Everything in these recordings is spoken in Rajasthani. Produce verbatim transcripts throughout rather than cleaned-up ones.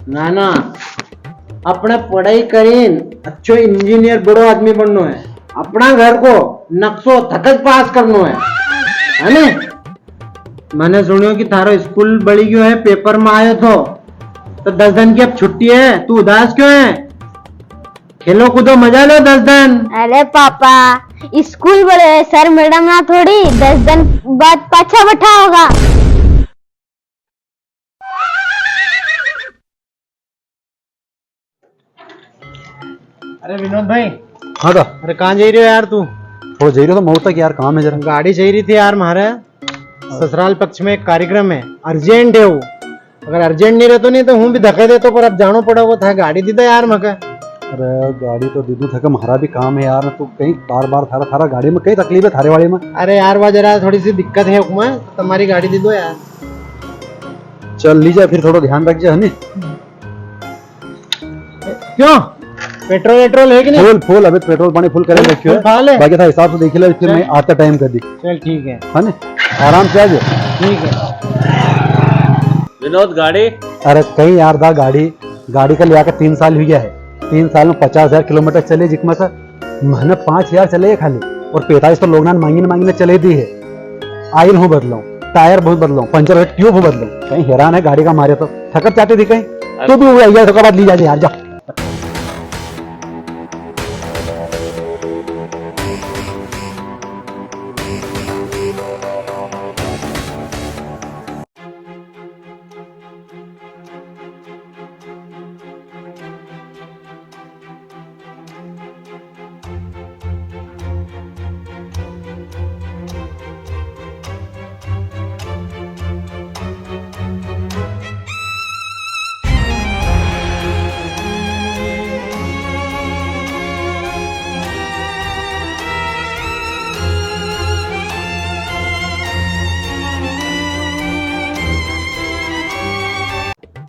ना ना, अपने पढ़ाई करीन अच्छो इंजीनियर, बड़ो आदमी बननो है। अपना घर को नक्शो थकज पास करनो है, है ने? मैंने सुनियो कि थारो स्कूल बळी गयो है, पेपर में आयो थो, तो दस दिन की अब छुट्टी है, तू उदास क्यों है? खेलो कूदो, मजा लो दस दिन। अरे पापा, स्कूल बळ्यो है, सर मैडम ना थोड़ी दस दिन बाद पाछा बैठा होगा। अरे विनोद भाई। हाँ दा। अरे कहाँ जाई रह्यो यार तू? थोड़ा जाई रह्यो था मऊ तक यार, काम है जरा। गाड़ी चाहिए थी यार म्हारे, ससुराल पक्ष में एक कार्यक्रम है, अर्जेंट है वो। अगर अर्जेंट नी रहतो नी तो हूँ भी धक्के देतो, पर अब जानो पड़ा, वो था गाड़ी दीदा यार मके। अरे गाड़ी तो दीदू थके, म्हारा भी काम है यार, तू कहीं बार बार थारा, थारा गाड़ी में कई तकलीफ है थारे वाली में। अरे यार, वा जरा थोड़ी सी दिक्कत है उसमें, तुम्हारी गाड़ी दीदो यार। चल लीजा फिर, थोड़ा ध्यान रख जा, है नी? क्यों, पेट्रोल वेट्रोल है कि नहीं? फुल, फुल, अबे पेट्रोल पानी फुल करे रखियो है। फुल है? बाकी था हिसाब से देखी ले, फिर चल। मैं आता टाइम कर दी। चल ठीक है। है ना? आराम से आ जाओ। ठीक है। विनोद, गाड़ी? अरे कहीं यार दा गाड़ी, गाड़ी का लिया के तीन साल हुई गया है। तीन साल में पचास हजार किलोमीटर चले जिकमा सा। म्हने पाँच हजार चले है खाली, और पैंतालीस तो लोग नान मांगी ने मांगी ने चले दी है। आयल हूँ बदलूं, टायर बहुत बदलूं, पंचर हो, ट्यूब हूँ बदलूं, कहीं हैरान है गाड़ी का मारे तो। थकत चाहती थी कहीं, अरे। तो भी वो अय्यार थका बाद ली जा यार, जा।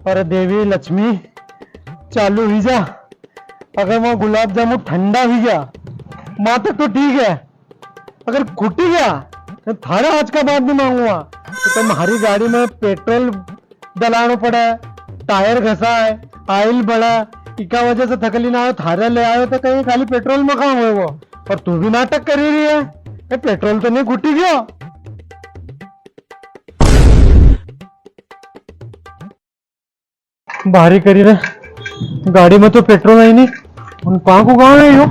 अरे देवी लक्ष्मी, चालू हुई जा। अगर वो गुलाब जामुन ठंडा हुई गया, वहां तक तो ठीक है, अगर खुटी गया, तो थारे आज का बाद नी मांगूंगा। तो तम म्हारी गाड़ी में पेट्रोल डलानो पड़े, टायर घसाए, आयल बड़ा, इका वजह से थकली ना आयो, थारे ले आयो तो कहीं खाली पेट्रोल में काम होएगो। पर तू भी नाटक करी रही है, ए, पेट्रोल तो नी खुटी गयो? भारी करी रे, गाड़ी में तो पेट्रोल है ही नी। उन कहाँ को गांव है यो?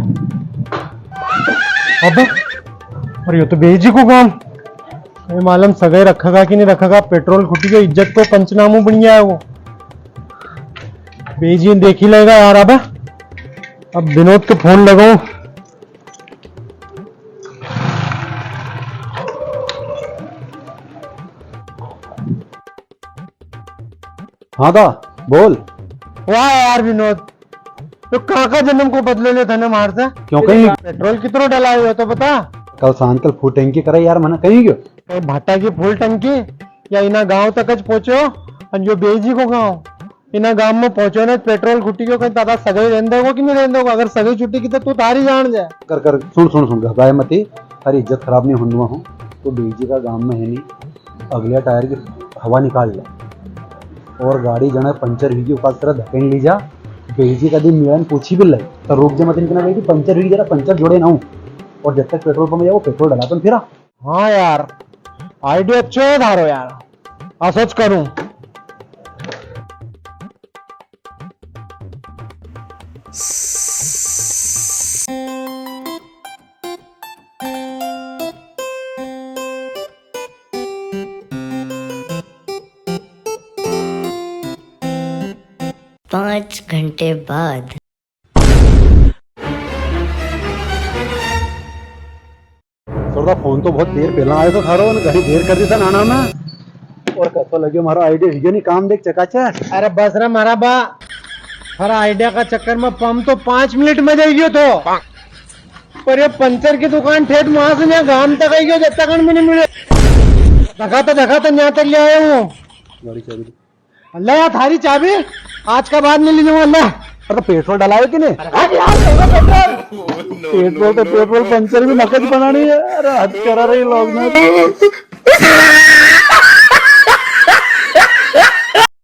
अबे, अरे यो तो बेजी को गांव। ये मालूम सगाई रखेगा कि नी रखेगा, पेट्रोल खुटी गयो, इज्जत को पंचनामो बन गया है वो। बेजी देखी लेगा यार। अब, अब विनोद को फोन लगाऊं। हाँ दा, बोल। वाह यार विनोद, तो काका जन्म को बदलो ले थने मारता। क्यों कहीं? पेट्रोल कितरो डलायो हो तो बता। कल सांझ कल फुल टंकी करे यार, मने कहीं गयो? तो भाटा की फुल टंकी या इना गांव तक ज पहुंचो, अन यो बेजी को गांव, इना गांव में पहुंचो ने पेट्रोल खुटी गयो, कहीं तारा सगाई रहन देगो कि नी रहन देगो? अगर सगाई छुटी की तो तू थारी जान जाए। कर, कर, सुन, सुन, सुन, घबराए मती, थारी इज्जत खराब नी होने दूंगा हूँ। तो बेजी का गांव में है नी, अगले टायर की हवा निकाल ले। और गाड़ी जने पंचर हुई, उका तरह धकेन ली जा। बेजी कदी मिलन पूछी भी ले, तो रुक जा मत, इनके ना कही कि पंचर हुई, जरा पंचर जोड़े ना हूँ। और जब तक पेट्रोल पंप जाओ, पेट्रोल डला, तुम फिरा। हाँ यार, आइडिया अच्छो है थारो यार, असो ज करूँ। पाँच घंटे बाद। सरदा, फोन तो बहुत देर पहला आयो था थारो, ने घणी देर कर दी था नाना में। और कसो लग्यो मारो आइडिया, हुई गयो नी काम देख चकाचक। अरे बस रे मारा बा, थारा आइडिया का चक्कर में पंप तो पाँच मिनट में जाई गयो थो। पर ये पंचर की दुकान ठेठ वहां से यहाँ गांव तक आई गयो, जब तक भी नी मिले। धकाता धकाता यहाँ तक ले आया हूँ। गाड़ी चाबी दे। अल्लाह यार, थारी चाबी आज का बाद नी ली जाऊंगा अल्लाह। अरे तो पेट्रोल डलायो कि नी? अरे हट यार, पेट्रोल, पेट्रोल। पेट्रोल तो पेट्रोल, पंचर भी मकज बनानी है। अरे हद करा रही लोग ने।